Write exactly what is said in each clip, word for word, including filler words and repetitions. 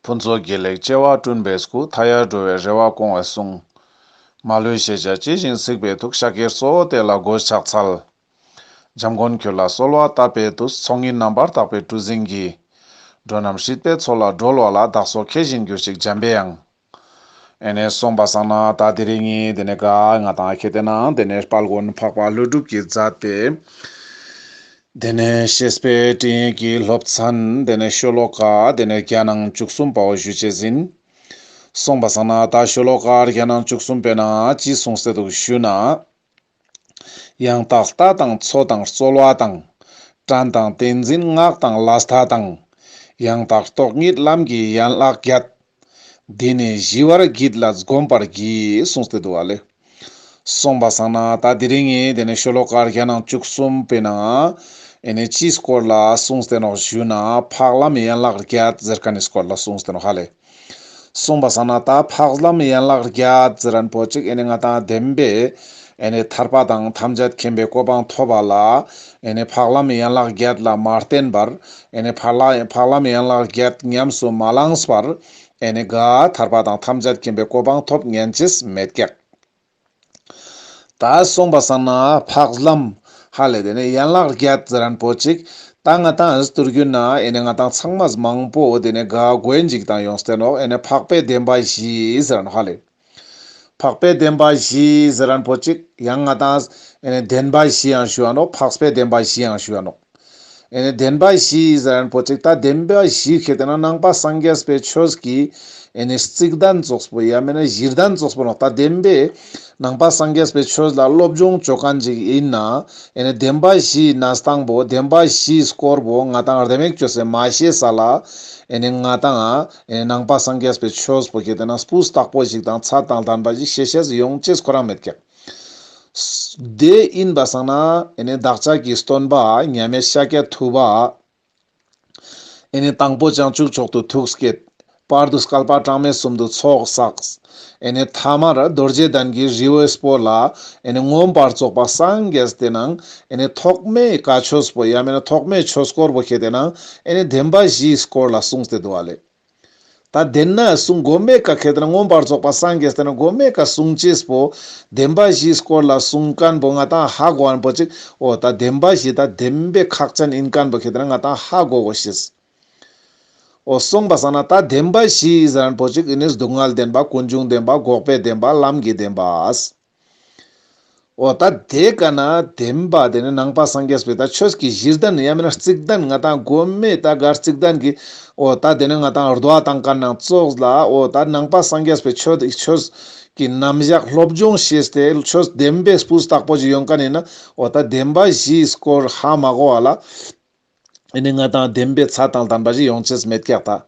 ཕུན་ཚོགས་དགེ་ལེགས་བྱེ་བ་བསྐྲུན་པའི་སྐུ། མཐའ་ཡས་འགྲོ་བའི་རེ་བ་སྐོང་བའི་གསུང་། མ་ལུས་ཤེས་བྱ་ཇི་བཞིན་གཟིགས་པའི་ཐུགས། ཤཱཀྱའི་གཙོ་བོ་དེ་ལ་མགོས་ཕྱག་འཚལ། འཇམ་མགོན་ཁྱོད་ལ་གསོལ་བ་བཏབ་པའི་དུས། ཚོགས་གཉིས་རྣམ་པར་དག་པའི་གྲུ་གཟིངས་ཀྱིས། འགྲོ་རྣམས་སྲིད་པའི་མཚོ་ལས་སྒྲོལ་བ་ལ། བདག་སོགས་མཁས་བཞིན་གྱུར་ཅིག་འཇམ་པའི་དབྱངས། ཨེ་ནེ་སོང་པ་སང་ན་ད་དེ་རིང་ངི་དེ་ནེ་ག་ང་དང་ཁེ་ཏེ་ན་དེ་ནེ་དཔལ་མགོན་འཕགས་པ་ཀླུ་སྒྲུབ་ཀྱི་མཛད་པའི་དེ་ནེ་བཤེས་པའི་སྤྲིངས་ཡིག་གི་སློབ་ཚན་དེ་ནེ་ཤོ་ལོ་ཀ་དེ་ནེ་བརྒྱ་ནང་བཅུ་གསུམ་པའོ་ཞུ་ཅེས་ཨིན། སོང་པ་སང་ན་ད་ཤོ་ལོ་ཀ་བརྒྱ་ནང་བཅུ་གསུམ་པའི་ནང་ཅི་གསུངས་ཏེ་དུག་ཞུ་ན། ཡང་དག་ལྟ་དང་འཚོ་དང་རྩོལ་བ་དང་། དྲན་དང་ཏིང་འཛིན་སྔགས་དང་ལས་མཐའ་དང་། ཡང་དག་རྟོག་གཉིས་ལམ་གྱི་ཡན་ལག་བརྒྱད། འདི་ནི་ཞི་བར་བགྱིད་ལ་བསྒོམ་པར་བགྱི། གསུངས་ཏེ་དུག་པ་ལེ། སོང་པ་སང་ན་ད་དེ་རིང་ངི་དེ་ནེ་ཤོ་ལོ་ཀ་བརྒྱ་ནང་བཅུ་གསུམ་པའི་ནང་ཨེ་ནེ་ཅིའི་སྐོར་ལ་གསུངས་ཏེ་ནོག་ཞུ་ན་འཕགས་ལམ་ཡན་ལག་བརྒྱད་ཟེར་ཁན་ནི་སྐོར་ལ་གསུངས་ཏེ་ནོག་ཧ་ལེ། སོང་པ་སང་ན་ད་འཕགས་ལམ་ཡན་ལག་བརྒྱད་ཟེར་ཁན་པོ་ཅིག་ཨེ་ནེ་ང་དང་བདེན་པའི་ཨེ་ནེ་ཐར་པ་དང་ཐམས་ཅད་མཁྱེན་པའི་གོ་འཕང་ཐོབ་པ་ལ་ཨེ་ནེ་འཕགས་ལམ་ཡན་ལག་བརྒྱད་ལ་མ་བརྟེན་པར་ཨེ་ནེ་འཕགས་ལམ་འཕགས་ལམ་ཡན་ལག་བརྒྱད་ཉམས་སུ་མ་བླངས་པར་ཨེ་ནེ་ག་ཐར་པ་དང་ཐམས་ཅད་མཁྱེན་པའི་གོ་འཕང་ཐོབ་ཉན་ཅེས་མེད་ཀྱག། ད་སོང་པ་སང་ན་འཕགས་ལམ་ཧ་ལེ་དེ་ནེ་ཡན་ལག་བརྒྱད་ཟེར་ཁན་པོ་ཅིག་ད་ང་དང་ཨ་ཟུ་ཏུར་གུན་ན་ཨེ་ནེ་ང་དང་ཚང་མ་མང་པོ་དེ་ནེ་ག་གོ་ཡིན་ཅིག་དང་ཡོངས་ཏེ་ནོག་ཨེ་ནེ་འཕགས་པའི་བདེན་པ་བཞི་ཟེར་ཁན་ཧ་ལེ། འཕགས་པའི་བདེན་པ་བཞི་ཟེར་ཁན་པོ་ཅིག་ཡང་ང་དང་ཨེ་ནེ་བདེན་པ་བཞི་ཡང་ཞུ་བ་ནོག། འཕགས་པའི་བདེན་པ་བཞི་ཡང་ཞུ་བ་ནོག། ཨེ་ནེ་བདེན་པ་བཞི་ཟེར་ཁན་པོ་ཅིག་ད་བདེན་པ་བཞི་ཁེ་ཏེ་ན་ནང་པ་སངས་རྒྱས་པའི་ཆོས་ཀྱི་ཨེ་ནེ་རྩིག་གདན་ཙོགས་པོ་ཡང་མེན་ན་གཞི་གདན་ཙོགས་པོ་ནོག། ད་བདེན་པའི་ནང་པ་སངས་རྒྱས་པའི་ཆོས་ལ་སློབ་སྦྱོང་ཅོ་ཁན་ཅིག་ཨིན་ན་ཨེ་ནེ་བདེན་པ་བཞིའི་གནས་སྟངས་པོ་བདེན་པ་བཞིའི་སྐོར་པོ་ང་དང་རྡེ་མོ་ཅོས་ཏེ་མ་ཤེས་ས་ལ་ཨེ་ནེ་ང་དང་ཨེ་ནེ་ནང་པ་སངས་རྒྱས་པའི་ཆོས་པོ་ཁེ་ཏེ་ན་སྤུས་དག་པོ་ཞིག་དང་ཚད་དང་ལྡན་པ་ཞིག་ཤེས་ཤེས་ཡོང་ཅེས་ཁོ་རང་མེད་ཀྱག། དེ་ཨིན་པ་སང་ན་ཨེ་ནེ་བདག་ཅག་གི་སྟོན་པ་མཉམ་མེད་ཤཱཀྱ་ཐུབ་པ་ཨེ་ནེ་དང་པོ་བྱང་ཆུབ་མཆོག་ཏུ་ཐུགས་བསྐྱེད། བར་དུ་བསྐལ་པ་གྲངས་མེད་གསུམ་དུ་ཚོགས་བསགས། ཨེ་ནེ་ཐ་མར་རྡོ་རྗེ་གདན་གྱི་རི་བོའི་སྤོ་ལ་ཨེ་ནེ་མངོན་པར་རྫོགས་པ་སངས་རྒྱས་ཏེ་ནང་ཨེ་ནེ་ཐོག་མའི་བཀའ་ཆོས་པོ་ཡང་མེན་ན་ཐོག་མའི་ཆོས་སྐོར་པོ་ཁེ་ཏེ་ནང་ཨེ་ནེ་བདེན་པ་བཞིའི་སྐོར་ལ་གསུངས་ཏེ་དུག་པ་ལེ། ད་དེ་ན་གསུང་གོ་མེ་ཀ་ཁེ་ཏེ་ན་མངོན་པར་རྫོགས་པ་སངས་རྒྱས་ཏེ་ན་གོ་མེ་ཀ་གསུང་ཅེས་པོ་བདེན་པ་བཞིའི་སྐོར་ལ་གསུང་ཁན་པོ་ང་དང་ཧ་གོ་ཁན་པོ་ཅིག་འོ་ད་བདེན་པ་བཞི་ད་བདེན་པའི་ཁག་ཅན་ཨིན་ཁན་པོ་ཁེ་ཏེ་ན་ང་དང་ཧ་གོ་གོས་ཤེས། འོ་སོང་པ་སང་ན་ད་བདེན་པ་བཞི་ཟེར་ཁན་པོ་ཅིག་ཨེ་ནེ་སྡུག་བསྔལ་བདེན་པ་ཀུན་འབྱུང་བདེན་པ་འགོག་པའི་བདེན་པ་ལམ་གྱི་བདེན་པ། འོ་ད་དེ་ཀ་ན་བདེན་པ་དེ་ནི་ནང་པ་སངས་རྒྱས་པའི་ད་ཆོས་ཀྱི་གཞི་གདན་ཡང་མེན་ན་རྩིག་གདན་ང་དང་གོ་མེ་ད་ག་རྩིག་གདན་གྱི་འོ་ད་དེ་ནི་ང་དང་རྡོ་བ་བཏང་ཁན་ནང་ཙོགས་ལ་འོ་ད་ནང་པ་སངས་རྒྱས་པའི་ཆོས་ཆོས་ཀྱི་རྣམ་གཞག་སློབ་སྦྱོང་ཤེས་ཏེ་ཆོས་བདེན་པའི་སྤུས་དག་པོ་ཞིག་ཡོང་ཁན་ཡིན་ན་འོ་ད་བདེན་པ་བཞིའི་སྐོར་ཧ་མ་གོ་བ་ལ། ཨེ་ནི་ང་དང་བདེན་པའི་ཚད་དང་ལྡན་པ་ཞིག་ཡོང་ཅེས་མེད་ཀྱག་ད།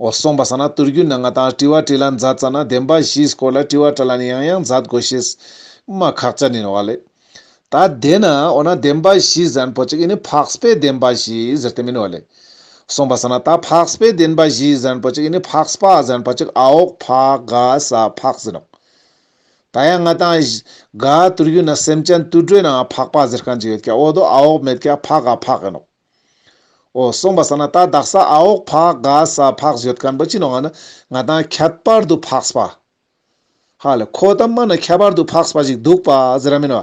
འོ་སོང་པ་སང་ན་ཏུར་གུན་ན་ང་དང་དྲི་བ་དྲིས་ལན་མཛད་ཙ་ན་བདེན་པ་བཞིའི་སྐོར་ལ་དྲི་བ་དྲིས་ལན་ཡང་ཡང་མཛད་གོས་ཤེས་མ་ཁག་ཅན་ཡིན་ནོག་པ་ལེ། ད་དེ་ན་འོ་ན་བདེན་པ་བཞི་ཟེར་ཁན་པོ་ཅིག་ཨེ་ནི་འཕགས་པའི་བདེན་པ་བཞི་ཟེར་ཏེ་མེན་ནོག་པ་ལེ། སོང་པ་སང་ན་ད་འཕགས་པའི་བདེན་པ་བཞི་ཟེར་ཁན་པོ་ཅིག་ཨེ་ནི་འཕགས་པ་ཟེར་ཁན་པོ་ཅིག་ཨ་འོག་ཕ་ག་ས་འཕགས་ཟེར་ནོག། ད་ཡང་ང་དང་ག་ཏུར་གུན་ན་སེམས་ཅན་དུད་འགྲོའི་ནང་འཕགས་པ་ཟེར་ཁན་ཅིག་ཡོད་ཀྱག། འོ་དོ་ཨ་འོག་མེད་ཀྱག་ཕ་ག་འཕགས་ཡིན་ནོག། འོ་སོང་པ་སང་ན་ད་དག་ས་ཨ་འོག་ཕ་ག་ས་འཕགས་ཡོད་ཁན་པོ་ཅི་ནོག་ང་ན་ང་དང་ཁྱད་པར་དུ་འཕགས་པ། ཧ་ལེ་ཁོ་ད་མ་ན་ཁྱད་པར་དུ་འཕགས་པ་ཞིག་དུག་པ་ཟེར་ར་མེན་ན།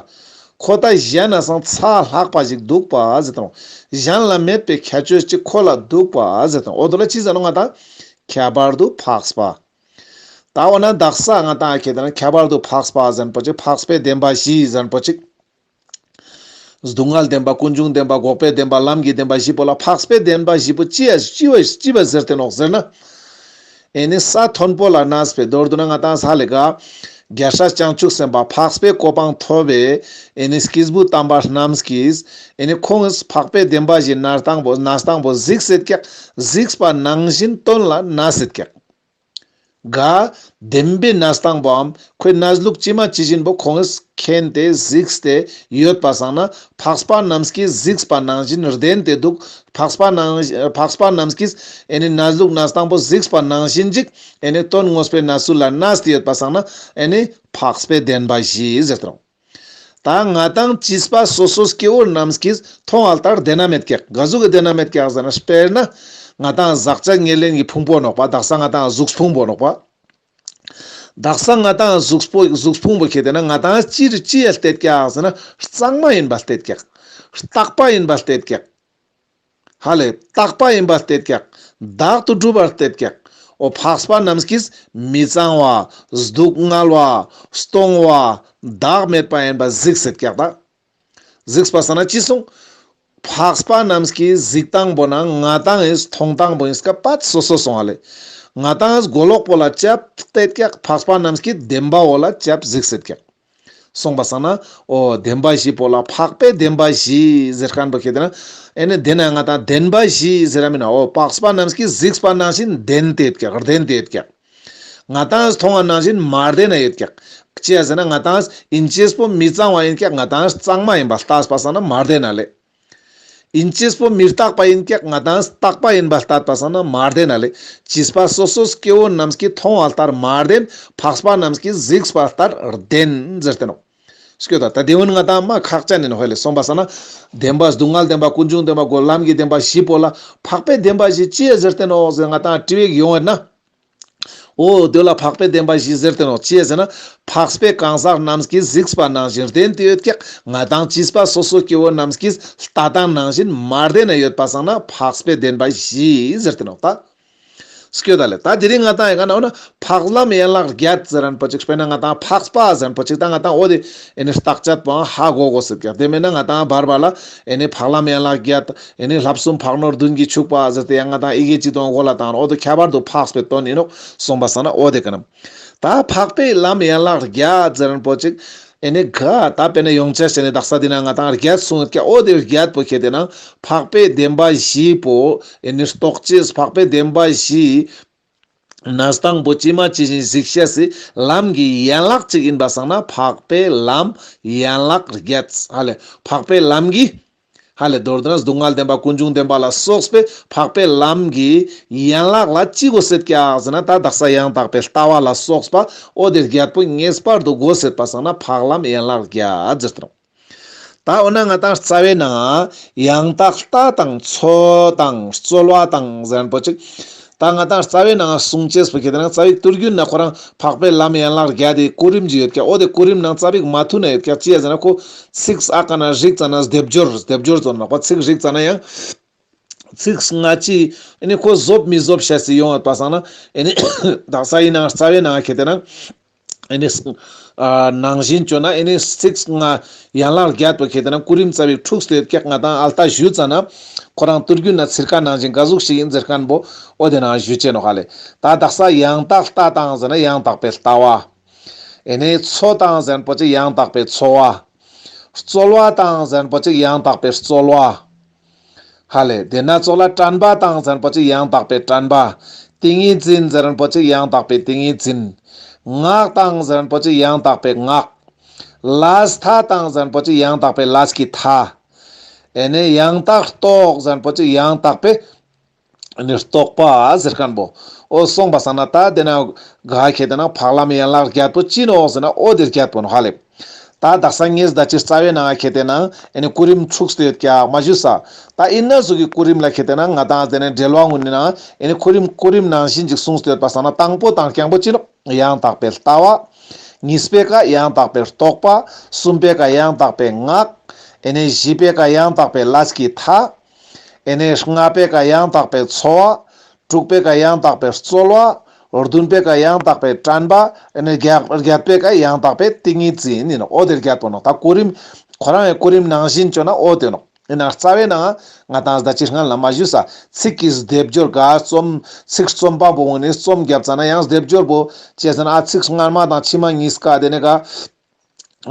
ཁོ་ད་གཞན་ནི་སང་ཚ་ལྷག་པ་ཞིག་དུག་པ་ཟེར་དང་། གཞན་ལ་མེད་པའི་ཁྱད་ཆོས་ཅིག་ཁོ་ལ་དུག་པ་ཟེར་དང་། འོ་དོ་ལ་ཅི་ཟེར་ནོག་ང་དང་ཁྱད་པར་དུ་འཕགས་པ། ད་འོ་ན་དག་ས་ང་དང་ཁྱད་དང་ཁྱད་པར་དུ་འཕགས་པ་ཟེར་ཁན་པོ་ཅིག་འཕགས་པའི་བདེན་པ་བཞི་ཟེར་ཁན་པོ་ཅིག། སྡུག་བསྔལ་བདེན་པ་ཀུན་འབྱུང་བདེན་པ་འགོག་པའི་བདེན་པ་ལམ་གྱི་བདེན་པ་བཞི་པོ་ལ་འཕགས་པའི་བདེན་པ་བཞི་པོ་ཅི་ཡ་ཅི་བ་ཅི་བ་ཟེར་ཏེ་ནོག་ཟེར་ན། ཨེ་ནི་ས་མཐོན་པོ་ལ་གནས་པའི་མདོར་བསྡུ་ན་ང་དང་ས་ལེ་ག་རྒྱལ་སྲས་བྱང་ཆུབ་སེམས་དཔའ་འཕགས་པའི་གོ་འཕང་ཐོབ་པའི་ཨེ་ནི་སྐྱེས་བུ་དམ་པ་རྣམས་ཀྱིས་ཨེ་ནི་ཁོང་གིས་འཕགས་པའི་བདེན་པ་བཞིའི་གནས་སྟངས་པོ་གནས་སྟངས་པོ་གཟིགས་སེད་ཀྱག། གཟིགས་པ་ནང་བཞིན་དོན་ལ་གནས་སེད་ཀྱག། ག་བདེན་པའི་གནས་སྟངས་པོའམ་ཁོའི་གནས་ལུགས་ཇི་མ་ཇི་བཞིན་པོ་ཁོང་གིས་མཁྱེན་ཏེ་གཟིགས་ཏེ་ཡོད་པ་སང་ན་འཕགས་པ་རྣམས་ཀྱིས་གཟིགས་པ་ནང་བཞིན་བདེན་ཏེ་དུག། འཕགས་པ་རྣམས་འཕགས་པ་རྣམས་ཀྱིས་ཨེ་ནི་གནས་ལུགས་གནས་སྟངས་པོ་གཟིགས་པ་ནང་བཞིན་ཅིག་ཨེ་ནི་དོན་དངོས་པོའི་གནས་ཚུལ་ལ་གནས་ཏེ་ཡོད་པ་སང་ན་ཨེ་ནི་འཕགས་པའི་བདེན་པ་བཞི་ཟེར་ཏེ་རང་། ད་ང་དང་བྱིས་པ་སོ་སོ་སྐྱེ་བོ་རྣམས་ཀྱིས་མཐོང་བ་ལྟར་བདེན་ན་མེད་ཀྱག། ག་ཟུག་གི་བདེན་ན་མེད་ཀྱག་ཟེར་ན་དཔེར་ན་ ང་ཏང་ཟག་བཅས་ཉེར་ལེན་གྱི་ཕུང་པོ་ནོག་པ། དག་ས་ང་ཏང་གཟུགས་ཕུང་པོ་ནོག་པ། དག་ས་ང་ཏང་གཟུགས་པོ་གཟུགས་ཕུང་པོ་ཁྱེར་ཏེ་ན་ང་ཏང་ཅི་རུ་ཅི་ཡ་བལྟས་ཀྱག་ཟེར་ན་གཙང་མ་ཡིན་པ་བལྟས་ཀྱག། རྟག་པ་ཡིན་པ་བལྟས་ཀྱག། ཧ་ལེ་རྟག་པ་ཡིན་པ་བལྟས་ཀྱག། བདག་ཏུ་གྲུབ་པར་བལྟས་ཀྱག། འོ་འཕགས་པ་རྣམས་ཀྱིས་མི་གཙང་བ། སྡུག་བསྔལ་བ། སྟོང་བ། བདག་མེད་པ་ཡིན་པ་གཟིགས་སེད་ཀྱག་ད། གཟིགས་པ་སང་ན་ཅི་སོང་། འཕགས་པ་རྣམས་ཀྱི་གཟིགས་སྟངས་པོ་ན་ང་ཏང་ཡིས་མཐོང་སྟངས་པོ་ཡིན་སྐབས་པད་སོ་སོ་སོང་ཧ་ལེ། ང་ཏང་ཡིས་མགོ་ལོག་པོ་ལ་ཅབ་བལྟས་ཀྱག། འཕགས་པ་རྣམས་ཀྱིས་བདེན་པ་བོ་ལ་ཅབ་གཟིགས་སེད་ཀྱག། སོང་པ་སང་ན་འོ་བདེན་པ་བཞི་པོ་ལ་འཕགས་པའི་བདེན་པ་བཞི་ཟེར་མཁན་པོ་ཁྱེར་ཏེ་ན་ཨེ་ནི་དེ་ན་ང་ཏང་བདེན་པ་བཞི་ཟེར་ར་མིན་ན་འོ་འཕགས་པ་རྣམས་ཀྱིས་གཟིགས་པ་ནང་བཞིན་བདེན་ཏེ་ཡོད་ཀྱག། བདེན་ཏེ་ཡོད་ཀྱག། ང་ཏང་མཐོང་བ་ནང་བཞིན་མ་བདེན་ན་ཡོད་ཀྱག། ཅི་ཡ་ཟེར་ན་ང་ཏང་ཡིན་ཅེས་པོ་མི་གཙང་བ་ཡིན་ཀྱག། ང་ཏང་གཙང་མ་ཡིན་པ་ལྟས་པ་སང་ན་མ་བདེན་ན་ལེ། ཡིན་ཅེས་པོ་མི་རྟག་པ་ཡིན་ཀྱག། ང་ཏང་རྟག་པ་ཡིན་པ་ལྟས་པ་སང་ན་མ་བདེན་ན་ལེ། བྱིས་པ་སོ་སོ་སྐྱེ་བོ་རྣམས་ཀྱིས་མཐོང་བ་ལྟར་མ་བདེན། འཕགས་པ་རྣམས་ཀྱིས་གཟིགས་པ་ལྟར་བདེན་ཟེར་ཏེ་ནོག། སྐྱོད་ད་ད་དེ་བོ་ནི་ང་ཏང་མ་ཁག་ཅན་ནི་ནོག་ཧ་ལེ། སོང་པ་སང་ན་བདེན་པ་སྡུག་བསྔལ་བདེན་པ་ཀུན་འབྱུང་བདེན་པ་སྒོམ་ལམ་གྱི་བདེན་པ་བཞི་པོ་ལ་འཕགས་པའི་བདེན་པ་བཞི་ཅི་ཡ་ཟེར་ཏེ་ནོག་ཟེར་ང་ཏང་དྲི་བའི་ཡོང་བ་ན། འོ་དེ་ལ་འཕགས་པའི་བདེན་པ་བཞི་ཟེར་ཏེ་ནོག། ཅི་ཡ་ཟེར་ན་འཕགས་པའི་གང་ཟག་རྣམས་ཀྱིས་གཟིགས་པ་ནང་བཞིན་བདེན་ཏེ་ཡོད་ཀྱག། ང་ཏང་བྱིས་པ་སོ་སོ་སྐྱེ་བོ་རྣམས་ཀྱིས་ལྟ་སྟངས་ནང་བཞིན་མ་བདེན་ན་ཡོད་པ་སང་ན་འཕགས་པའི་བདེན་པ་བཞི་ཟེར་ཏེ་ནོག་ད། སྐྱོད་ད་ལེ། ད་དེ་རིང་ང་ཏང་ཡ་ག་ན་འོ་ན་འཕགས་ལམ་ཡན་ལག་བརྒྱད་ཟེར་མཁན་པོ་ཅིག་དཔེར་ན་ང་ཏང་འཕགས་པ་ཟེར་མཁན་པོ་ཅིག་ད་ང་ཏང་འོ་དེ་ཨེ་ནི་བརྟག་དཔྱད་པོའང་ཧ་གོ་དགོས་སེད་ཀྱག། དེ་མེད་ན་ང་ཏང་བར་བར་ལ་ཨེ་ནི་འཕགས་ལམ་ཡན་ལག་བརྒྱད། ཨེ་ནི་བསླབ་གསུམ་འཕགས་ནོར་བདུན་གྱིས་ཕྱུག་པ་ཟེར་ཏེ་ཡང་ང་ཏང་ཡི་གེ་གཅིག་དང་མགོ་ལ་བཏང་ན་འོ་དེ་ཁྱད་པར་དུ་འཕགས་པའི་དོན་ཡིན་ནོག། སོང་པ་སང་ན་འོ་དེ་ག་ན། ད་འཕགས་པའི་ལམ་ཡན་ལག་བརྒྱད་ཟེར་མཁན་པོ་ཅིག། ཨེ་ནི་ག་ད་དཔེར་ན་ཡོང་ཅེས་ཟེར་ནི་དག་ས་དེ་ན་ང་ཏང་བརྒྱད་གསུངས་ཀྱག། འོ་དེ་བརྒྱད་པོ་ཁྱེར་ཏེ་ན་འཕགས་པའི་བདེན་པ་བཞི་པོ་ཨེ་ནི་རྟོགས་ཅེས་འཕགས་པའི་བདེན་པ་བཞི་གནས་སྟངས་པོ་ཇི་མ་ཇི་བཞིན་གཟིགས་ཤེས་སི་ལམ་གྱི་ཡན་ལག་ཅིག་ཡིན་པ་སང་ན་འཕགས་པའི་ལམ་ཡན་ལག་བརྒྱད་ཧ་ལེ། འཕགས་པའི་ལམ་གྱི་ཧ་ལེ་མདོར་བསྡུ་ན་སྡུག་བསྔལ་བདེན་པ་ཀུན་འབྱུང་བདེན་པ་ལ་སོགས་པའི་འཕགས་པའི་ལམ་གྱི་ཡན་ལག་ལ་ཅི་དགོས་སེད་ཀྱག་ཟེར་ན་ད་དག་ས་ཡང་དག་པའི་ལྟ་བ་ལ་སོགས་པ་འོ་དེ་བརྒྱད་པོ་ངེས་པར་དུ་དགོས་སེད་པ་སང་ན་འཕགས་ལམ་ཡན་ལག་བརྒྱད་ཟེར་ཏེ་ནོག། ད་འོ་ན་ང་ཏང་རྩ་བའི་ནང་ཡང་དག་ལྟ་དང་འཚོལ་དང་རྩོལ་བ་དང་ཟེར་མཁན་པོ་ཅིག། ད་ང་ཏང་རྩ་བའི་ནང་གསུང་ཅེས་པོ་ཁྱེར་ཏེ་ན་རྩ་བའི་དུས་རྒྱུན་ན་ཁོ་རང་འཕགས་པའི་ལམ་ཡན་ལག་བརྒྱད་དེ་གོ་རིམ་ཅིག་ཡོད་ཀྱག། འོ་དེ་གོ་རིམ་ནང་རྩ་བའི་མ་མཐུན་ན་ཡོད་ཀྱག། ཅི་ཡ་ཟེར་ན་ཁོ་ཚིགས་ཨ་ཀ་ན་རིག་ཙ་ན་སྡེབ་སྦྱོར་སྡེབ་སྦྱོར་ཙོ་ན་ཁོ་ཚིགས་རིག་ཙ་ན་ཡང་ཚིགས་སྔ་ཕྱི་ཨེ་ནི་ཁོ་བཟོབ་མི་བཟོབ་ཤེས་སི་ཡོང་ཡོད་པ་སང་ན་ཨེ་ནི་དག་ས་ཡིན་ནའང་རྩ་བའི་ནང་ཁྱེར་ཏེ་ན། ཨེ་ནི་ཨ་ནང་བཞིན་བཅོས་ན་ཨེ་ནི་ཚིགས་ལྔ་ཡན་ལག་བརྒྱད་པོ་ཁྱེར་ཏེ་ན་གོ་རིམ་རྩ་བའི་འཁྲུགས་ཏེ་ཡོད་ཀྱག། ང་ཏང་ཨལ་ཏ་ཞུ་ཙ་ན་ཁོ་རང་དུས་རྒྱུན་ན་ཚིར་ཁ་ནང་བཞིན་ག་ཟུག་ཞིག་ཡིན་ཟེར་མཁན་པོ་འོ་དེ་ནང་ཞུ་ཅེས་ནོག་ཧ་ལེ། ད་དག་ས་ཡང་དག་ལྟ་དང་ཟེར་ན་ཡང་དག་པའི་ལྟ་བ། ཨེ་ནི་འཚོལ་དང་ཟེར་མཁན་པོ་ཅིག་ཡང་དག་པའི་འཚོལ་བ། རྩོལ་བ་དང་ཟེར་མཁན་པོ་ཅིག་ཡང་དག་པའི་རྩོལ་བ། ཧ་ལེ། དེ་ན་ཙོགས་ལ་དྲན་པ་དང་ཟེར་མཁན་པོ་ཅིག་ཡང་དག་པའི་དྲན་པ། ཏིང་ངེ་འཛིན་ཟེར་མཁན་པོ་ཅིག་ཡང་དག་པའི་ཏིང་ངེ་འཛིན། ངག་དང་ཟེར་མཁན་པོ་ཅིག་ཡང་དག་པའི་ངག། ལས་མཐའ་དང་ཟེར་མཁན་པོ་ཅིག་ཡང་དག་པའི་ལས་ཀྱི་མཐའ། ཨེ་ནི་ཡང་དག་རྟོགས་ཟེར་མཁན་པོ་ཅིག་ཡང་དག་པའི་ཨེ་ནི་རྟོགས་པ་ཟེར་མཁན་པོ། འོ་སོང་པ་སང་ན་ད་དེ་ན་ག་ཁྱེར་ཏེ་ན་འཕགས་ལམ་ཡན་ལག་བརྒྱད་པོ་ཅི་ནོག་ཟེར་ན་འོ་དེ་བརྒྱད་པོ་ནོག་ཧ་ལེ། ད་དག་ས་ངས་ད་ཅི་རྩ་བའི་ནང་ཁྱེར་ཏེ་ན་ཨེ་ནི་གོ་རིམ་འཁྲུགས་ཏེ་ཡོད་ཀྱག་མ་ཞུས་ས། ད་ཨིན་ན་ཟུག་གི་གོ་རིམ་ལ་ཁྱེར་ཏེ་ན་ང་ཏང་དེ་ནས་འགྲེལ་བ་ངོ་ནི་ན་ཨེ་ནི་གོ་རིམ་གོ་རིམ་ནང་བཞིན་ཅིག་གསུངས་ཏེ་ཡོད་པ་སང་ན་དང་པོ་དང་རྐྱང་པོ་ཅི་ནོག། ཡང་དག་པའི་ལྟ་བ། གཉིས་པའི་ཀ་ཡང་དག་པའི་རྟོགས་པ། གསུམ་པའི་ཀ་ཡང་དག་པའི་ངག། ཨེ་ནི་བཞི་པའི་ཀ་ཡང་དག་པའི་ལས་ཀྱི་མཐའ། ཨེ་ནི་ལྔ་པའི་ཀ་ཡང་དག་པའི་འཚོལ་བ། དྲུག་པའི་ཀ་ཡང་དག་པའི་རྩོལ་བ། བདུན་པའི་ཀ་ཡང་དག་པའི་དྲན་པ། ཨེ་ནི་བརྒྱད་བརྒྱད་པའི་ཀ་ཡང་དག་པའི་ཏིང་ངེ་འཛིན་ཡིན་ནོག། འོ་དེ་བརྒྱད་པོ་ནོག། ད་གོ་རིམ་ཁོ་རང་ཡང་གོ་རིམ་ནང་བཞིན་བཅོས་ན་འོ་དེ་ནོག། ཡིན་ན་རྩ་བའི་ནང་ང་ཏང་ད་ཅི་སྔན་ལ་མ་ཞུས་ས་ཚིག་གི་སྡེབ་སྦྱོར་ག་རྩོམ་ཚིག་རྩོམ་པ་པོ་ངོ་ནས་རྩོམ་བརྒྱབ་ཙ་ན་ཡང་སྡེབ་སྦྱོར་པོ་བྱས་ཙ་ན་ཨ་ཚིག་སྔ་མ་དང་ཕྱི་མ་གཉིས་ཀ་དེ་ནས་ག་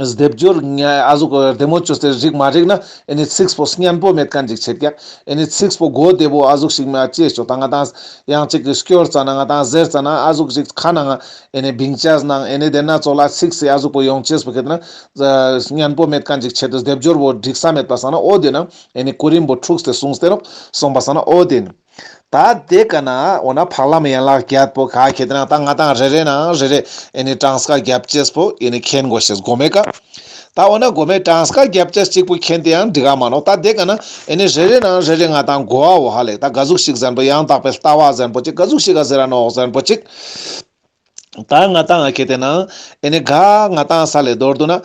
སྡེབ་སྦྱོར་ཉ་ཨ་ཟུག་བདེ་མོ་བཅོས་ཏེ་རིག་མ་རིག་ན་ཨེ་ནི་ཚིག་པོ་སྙན་པོ་མེད་མཁན་ཅིག་ཆེད་ཀྱག། ཨེ་ནི་ཚིག་པོ་གོ་བདེ་པོ་ཨ་ཟུག་ཞིག་མ་ཅེས་ཆོག་ད་ང་ཏང་ཡང་ཅིག་གི་སྐྱོར་ཙ་ན་ང་ཏང་ཟེར་ཙ་ན་ཨ་ཟུག་ཞིག་ཁ་ནང་ཨེ་ནི་བིང་ཅས་ནང་ཨེ་ནི་དེ་ན་ཙོགས་ལ་ཚིག་སི་ཨ་ཟུག་པོ་ཡོང་ཅེས་པོ་ཁེ་ཏེ་ན་སྙན་པོ་མེད་མཁན་ཅིག་ཆེད་དུ་སྡེབ་སྦྱོར་པོ་འགྲིག་ས་མེད་པ་སང་ན་འོ་དེ་ན་ཨེ་ནི་གོ་རིམ་པོ་འཁྲུགས་ཏེ་གསུངས་ཏེ་ནོག། སོང་པ་སང་ན་འོ་དེ་ན། ད་དེ་ཀ་ན་འོ་ན་འཕགས་ལམ་ཡན་ལག་བརྒྱད་པོ་ག་ཁེ་ཏེ་ན་ད་ང་ཏང་རེ་རེ་ནང་རེ་རེ་ཨེ་ནི་གྲངས་ཀ་རྒྱབ་ཅེས་པོ་ཨེ་ནི་མཁྱེན་དགོས་ཤེས་དགོས་མེད་ཀ། ད་འོ་ན་གོ་མའི་གྲངས་ཀ་རྒྱབ་ཅེས་གཅིག་པོ་མཁྱེན་ཏེ་ཡང་འགྲིག་ག་མ་ནོག། ད་དེ་ག་ན་ཨེ་ནི་རེ་རེ་ནང་རེ་རེ་ང་དང་གོ་བ་བོ་ཧ་ལེ། ད་ག་ཟུག་ཞིག་ཟེར་ན་པོ་ཡང་དག་པའི་ལྟ་བ་ཟེར་ན་པོ་ཅིག་ག་ཟུག་ཞིག་ག་ཟེར་ར་ནོག་ཟེར་ན་པོ་ཅིག་ད་ང་དང་ཁེ་ཏེ་ན་ཨེ་ནི་ག་ང་དང་ས་ལེ་མདོར་བསྡུ་ན།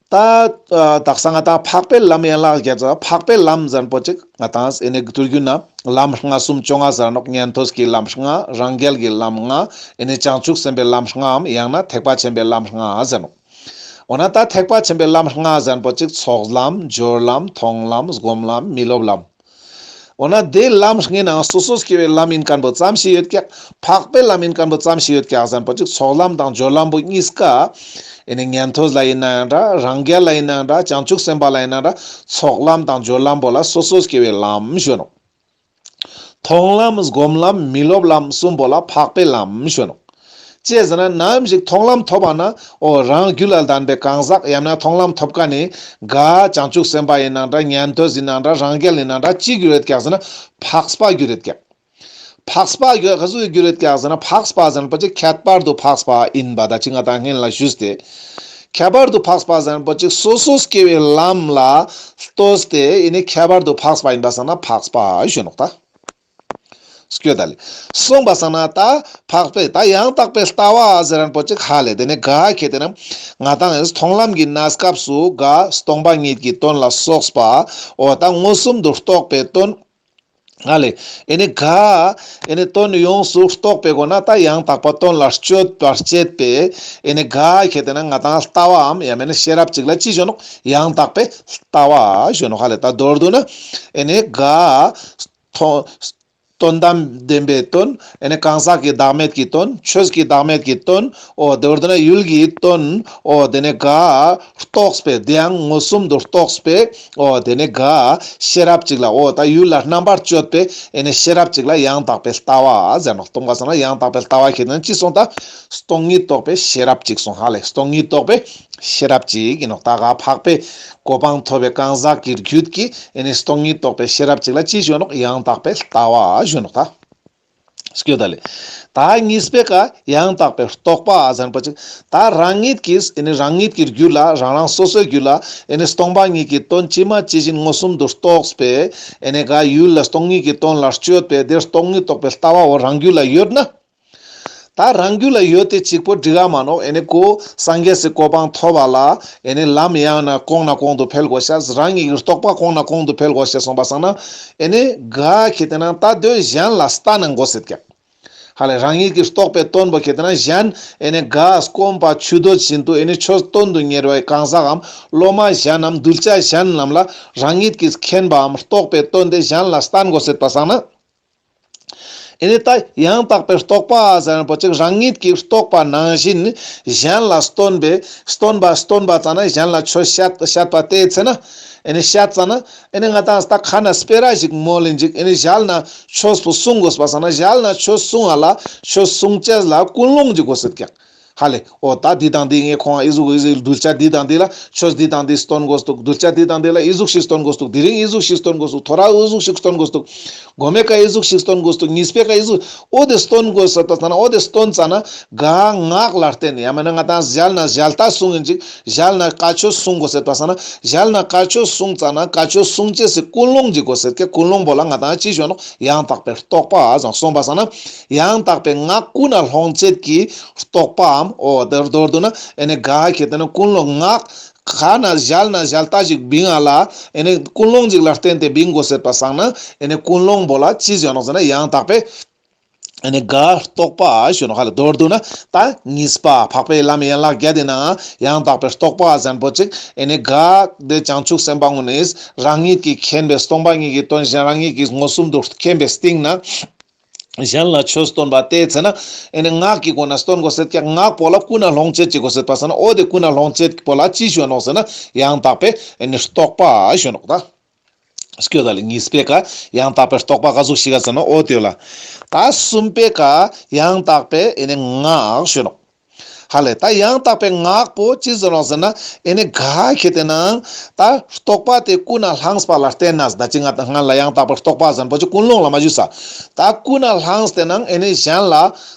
ད་ཨ་དག་ས་ང་དང་འཕགས་པའི་ལམ་ཡན་ལག་བརྒྱད་ཟེར། འཕགས་པའི་ལམ་ཟེར་ན་པོ་ཅིག་ང་དང་ཨེ་ནི་དུས་རྒྱུན་ན་ལམ་ལྔ་གསུམ་བཅོ་ལྔ་ཟེར་ནོག། ཉན་ཐོས་ཀྱི་ལམ་ལྔ། རང་རྒྱལ་གྱི་ལམ་ལྔ། ཨེ་ནི་བྱང་ཆུབ་སེམས་དཔའི་ལམ་ལྔའམ་ཡང་ན་ཐེག་པ་ཆེན་པོའི་ལམ་ལྔ་ཟེར་ནོག། འོ་ན་ད་ཐེག་པ་ཆེན་པོའི་ལམ་ལྔ་ཟེར་ན་པོ་ཅིག་ཚོགས་ལམ། སྦྱོར་ལམ། མཐོང་ལམ། སྒོམ་ལམ། མི་སློབ་ལམ། འོ་ན་དེ་ལམ་ལྔའི་ནང་སོ་སོ་སྐྱེ་བོའི་ལམ་ཡིན་མཁན་པོ་ཙམ་ཞིག་ཡོད་ཀྱག། འཕགས་པའི་ལམ་ཡིན་མཁན་པོ་ཙམ་ཞིག་ཡོད་ཀྱག་ཟེར་ན་པོ་ཅིག་ཚོགས་ལམ་དང་སྦྱོར་ལམ་པོ་གཉིས་ཀ་ཨེ་ནི་ཉན་ཐོས་ལ་ཡིན་ནའང་འདྲ། རང་རྒྱལ་ལ་ཡིན་ནའང་འདྲ། བྱང་ཆུབ་སེམས་དཔའ་ལ་ཡིན་ནའང་འདྲ། ཚོགས་ལམ་དང་སྦྱོར་ལམ་པོ་ལ་སོ་སོ་སྐྱེ་བོའི་ལམ་ཞུ་ནོག། མཐོང་ལམ། སྒོམ་ལམ། མི་སློབ་ལམ་གསུམ་པོ་ལ་འཕགས་པའི་ལམ་ཞུ་ནོག། ཅི་ཟེར་ན་ནམ་ཞིག་མཐོང་ལམ་ཐོབ་པ་ན་འོ་རང་རྒྱུད་ལ་ལྡན་པའི་གང་ཟག་ཡང་ན་མཐོང་ལམ་ཐོབ་མཁན་ནི་ག་བྱང་ཆུབ་སེམས་དཔའ་ཡིན་ནའང་འདྲ། ཉན་ཐོས་ཡིན་ནའང་འདྲ། རང་རྒྱལ་ཡིན་ནའང་འདྲ། ཅི་འགྱུར་ཡོད་ཀྱག་ཟེར་ན་འཕགས་པ་འགྱུར་ཡོད་ཀྱག། འཕགས་པ་འགྱུར་ག་ཟུག་འགྱུར་ཡོད་ཀྱག་ཟེར་ན་འཕགས་པ་ཟེར་ན་པོ་ཅིག་ཁྱད་པར་དུ་འཕགས་པ་ཡིན་པ་ད་ཅི་ང་དང་སྔན་ལ་ཞུས་ཏེ། ཁྱད་པར་དུ་འཕགས་པ་ཟེར་ན་པོ་ཅིག་སོ་སོ་སྐྱེ་བོའི་ལམ་ལ་ལྟོས་ཏེ་ཨེ་ནི་ཁྱད་པར་དུ་འཕགས་པ་ཡིན་པ་སང་ན་འཕགས་པ་ཞུ་ནོག་ད། སྐྱོ་ད་ལེ། སོང་པ་སང་ན་ད་འཕགས་པའི་ད་ཡང་དག་པའི་ལྟ་བ་ཟེར་ན་པོ་ཅིག་ཧ་ལེ། དེ་ནི་ག་ཁེ་ཏེ་ན་ང་དང་མཐོང་ལམ་གྱི་གནས་སྐབས་སུ་ག་སྟོང་པ་ཉིད་ཀྱི་དོན་ལ་སོགས་པ་འོ་ད་མངོན་སུམ་དུ་རྟོགས་པའི་དོན་ཧ་ལེ། ཨེ་ནི་ག་ཨེ་ནི་དོན་ཡོངས་སུ་རྟོགས་པའི་སྒོ་ན་ད་ཡང་དག་པ་དོན་ལ་སྤྱོད་པར་བྱེད་པའི་ཨེ་ནི་ག་ཁེ་ཏེ་ན་ང་དང་ལྟ་བའམ་ཡང་མེད་ན་ཤེས་རབ་ཅིག་ལ་ཅི་ཞུ་ནོག། ཡང་དག་པའི་ལྟ་བ་ཞུ་ནོག་ཧ་ལེ། ད་མདོར་བསྡུ་ན་ཨེ་ནི་ག་མཐོང་དོན་དམ་བདེན་པའི་དོན། ཨེ་ནི་གང་ཟག་གི་བདག་མེད་ཀྱི་དོན། ཆོས་ཀྱི་བདག་མེད་ཀྱི་དོན། འོ་དེ་བར་དུ་ན་ཡུལ་གྱི་དོན། འོ་དེ་ནི་ག་རྟོགས་པའི་དེ་ཡང་མངོན་སུམ་དུ་རྟོགས་པའི་འོ་དེ་ནི་ག་ཤེས་རབ་ཅིག་ལ་འོ་ད་ཡུལ་ལ་རྣམ་པར་དཔྱོད་པའི་ཨེ་ནི་ཤེས་རབ་ཅིག་ལ་ཡང་དག་པའི་ལྟ་བ་ཟེར་ནོག། སྟོང་པ་སང་ན་ཡང་དག་པའི་ལྟ་བ་ཁེ་ཏེ་ན་ཅི་སོང་ད། སྟོང་ཉིད་རྟོགས་པའི་ཤེས་རབ་ཅིག་སོང་ཧ་ལེ། སྟོང་ཉིད་རྟོགས་པའི་ཤེས་རབ་ཅིག་ཡིན་ནོག། ད་ག་འཕགས་པའི་གོ་འཕང་ཐོབ་པའི་གང་ཟག་གི་རྒྱུད་ཀྱི་ཨེ་ནི་སྟོང་ཉིད་རྟོགས་པའི་ཤེས་རབ་ཅིག་ལ་ཅི་ཞུ་ནོག། ཡང་དག་པའི་ལྟ་བ་ཞུ་ནོག་ད། སྐྱོ་ད་ལེ། ད་གཉིས་པའི་ཀ་ཡང་དག་པའི་རྟོག་པ་ཟེར་ན་པོ་ཅིག། ད་རང་ཉིད་ཀྱིས་ཨེ་ནི་རང་ཉིད་ཀྱི་རྒྱུད་ལ་རང་རང་སོ་སོའི་རྒྱུད་ལ་ཨེ་ནི་སྟོང་པ་ཉིད་ཀྱི་དོན་ཇི་མ་ཇི་བཞིན་མངོན་སུམ་དུ་རྟོགས་པའི་ཨེ་ནི་ག་ཡུལ་ལ་སྟོང་ཉིད་ཀྱི་དོན་ལ་དཔྱོད་པའི་དེ་སྟོང་ཉིད་རྟོགས་པའི་ལྟ་བ་བོ་རང་རྒྱུད་ལ་ཡོད་ན། ད་རང་རྒྱུད་ལ་ཡོད་དེ་གཅིག་པོ་འགྲིག་ག་མ་ནོག། ཨེ་ནི་ཁོ་སངས་རྒྱས་སི་གོ་འཕང་ཐོབ་པ་ལ་ཨེ་ནི་ལམ་ཡང་ན་གོང་ན་གོང་དུ་འཕེལ་དགོས་ཤེས། རང་ཉིད་ཀྱི་རྟོགས་པ་གོང་ན་གོང་དུ་འཕེལ་དགོས་ཤེས་སོང་པ་སང་ན་ཨེ་ནི་ག་ཁེ་ཏེ་ན་ད་དོན་གཞན་ལ་སྟན་ན་དགོས་ཟེར་ཀྱག། ཧ་ལེ་རང་ཉིད་ཀྱི་རྟོགས་པའི་དོན་པོ་ཁེ་ཏེ་ན་གཞན་ཨེ་ནི་ག་སྐོམ་པ་ཆུ་འདོད་བཞིན་དུ་ཨེ་ནི་ཆོས་དོན་དུ་གཉེར་བའི་གང་ཟག་གམ་སློབ་མ་གཞན་ནམ་གདུལ་བྱ་གཞན་རྣམས་ལ་རང་ཉིད་ཀྱིས་མཁྱེན་པའམ་རྟོགས་པའི་དོན་དེ་གཞན་ལ་སྟན་དགོས་ཟེར་པ་སང་ན། ཨེ་ནི་ད་ཡང་དག་པའི་རྟོག་པ་ཟེར་ན་པོ་ཅིག་རང་ཉིད་ཀྱི་རྟོགས་པ་ནང་བཞིན་གཞན་ལ་སྟོན་པའི་སྟོན་པ་སྟོན་པ་ཙ་ན་གཞན་ལ་ཆོས་བཤད་བཤད་པ་དེ་ཚེ་ན་ཨེ་ནི་བཤད་ཙ་ན་ཨེ་ནི་ང་དང་ད་ཁ་ན་སྤེ་ར་ཞིག་མོལ་ལིན་ཅིག་ཨེ་ནི་ཞལ་ན་ཆོས་པོ་གསུང་དགོས་པ་ཙ་ན་ཞལ་ན་ཆོས་གསུང་བ་ལ་ཆོས་གསུང་ཅེས་ལ་ཀུན་སློང་ཅིག་དགོས་ཟེར་ཀྱག། ཧ་ལེ། འོ་ད་འདི་དང་འདི་ངས་ཁོང་ཨི་ཟུག་ཨི་ཟུག་གདུལ་བྱ་འདི་དང་འདི་ལ་ཆོས་འདི་དང་འདི་སྟོན་དགོས་འདུག། གདུལ་བྱ་འདི་དང་འདི་ལ་ཨི་ཟུག་ཞིག་སྟོན་དགོས་འདུག། དེ་རིང་ཨི་ཟུག་ཞིག་སྟོན་དགོས་འདུག། ཐོ་ར་ཨི་ཟུག་ཞིག་སྟོན་དགོས་འདུག། མགོ་མའི་ཀ་ཨི་ཟུག་ཞིག་སྟོན་དགོས་འདུག། གཉིས་པའི་ཀ་ཨི་ཟུག། འོ་དེ་སྟོན་དགོས་ཟེར་ཏེ་ཙ་ན་འོ་དེ་སྟོན་ཙ་ན་ག་ངག་ལ་བརྟེན་ཡང་མེད་ན་ང་དང་ཞལ་ན་ཞལ་ཏ་གསུང་ཡིན་ཅིག། ཞལ་ན་བཀའ་ཆོས་གསུང་དགོས་ཟེར་པ་ཙ་ན་ཞལ་ན་བཀའ་ཆོས་གསུང་ཙ་ན་བཀའ་ཆོས་གསུང་ཅེས་སི་ཀུན་སློང་ཅིག་དགོས་ཟེར་ཀྱག། ཀུན་སློང་པོ་ལ་ང་དང་ཅི་ཞུ་ནོག། ཡང་དག་པའི་རྟོག་པ་ཟེར་སོང་པ་ཙ་ན་ཡང་དག་པའི་ངག་ཀུན་ནས་སློང་བྱེད་ཀྱི་རྟོག་པའམ། འོ་དེར་མདོར་བསྡུ་ན་ཨེ་ནི་ག་ཁེ་ཏེ་ན་ཀུན་སློང་ངག་ཁ་ན་ཞལ་ན་ཞལ་ཏ་ཞིག་བིང་ང་ལ་ཨེ་ནི་ཀུན་སློང་ཞིག་ལ་བརྟེན་ཏེ་བིང་དགོས་ཟེར་པ་སང་ན་ཨེ་ནི་ཀུན་སློང་པོ་ལ་ཅི་ཞུ་ནོག་ཟེར་ན་ཡང་དག་པའི་ཨེ་ནི་ག་རྟོག་པ་ཞུ་ནོག་ཧ་ལེ། མདོར་བསྡུ་ན་ད་གཉིས་པ་འཕགས་པའི་ལམ་ཡན་ལག་བརྒྱད་དེ་ནང་ཡང་དག་པའི་རྟོག་པ་ཟེར་ན་པོ་ཅིག་ཨེ་ནི་ག་དེ་བྱང་ཆུབ་སེམས་དཔའ་ངོ་ནི་རང་ཉིད་ཀྱིས་མཁྱེན་པའི་སྟོང་པ་ཉིད་ཀྱི་དོན་གཞན་རང་ཉིད་ཀྱིས་མངོན་སུམ་དུ་མཁྱེན་པའི་སྟེང་ན། གཞན་ལ་ཆོས་སྟོན་པ་དེ་ཚེ་ན་ཨེ་ནི་ངག་གི་སྒོ་ནས་སྟོན་དགོས་ཟེར་ཀྱག། ངག་པོ་ལ་ཀུན་ནས་སློང་བྱེད་ཅིག་དགོས་ཟེར་པ་ཙ་ན་འོ་དེ་ཀུན་ནས་སློང་བྱེད་པོ་ལ་ཅི་ཞུ་ནོག་ཟེར་ན་ཡང་དག་པའི་ཨེ་ནི་རྟོག་པ་ཞུ་ནོག་ད། སྐྱོ་ད་ལེ། གཉིས་པའི་ཀ་ཡང་དག་པའི་རྟོག་པ་ག་ཟུག་ཞིག་ག་ཟེར་ན་འོ་དེ་ལ། ད་གསུམ་པའི་ཀ་ཡང་དག་པའི་ཨེ་ནི་ངག་ཞུ་ནོག། ཧ་ལེ། ད་ཡང་དག་པའི་ངག་པོ་ཅི་ཟེར་རོགས་ཟེར་ན། ཨེ་ནི་ག་ཁེ་ཏེ་ན་ད་རྟོག་པ་དེ་ཀུན་ནས་བསླངས་པ་ལ་བརྟེན་ནས། ད་ཅི་ང་ད་སྔན་ལ་ཡང་དག་པའི་རྟོག་པ་ཟེར་པོ་ཅི་ཀུན་སློང་ལ་མ་ཞུས་ས། ད་ཀུན་ནས་བསླངས་ཏེ་ནང་ཨེ་ནི་གཞན་ལ་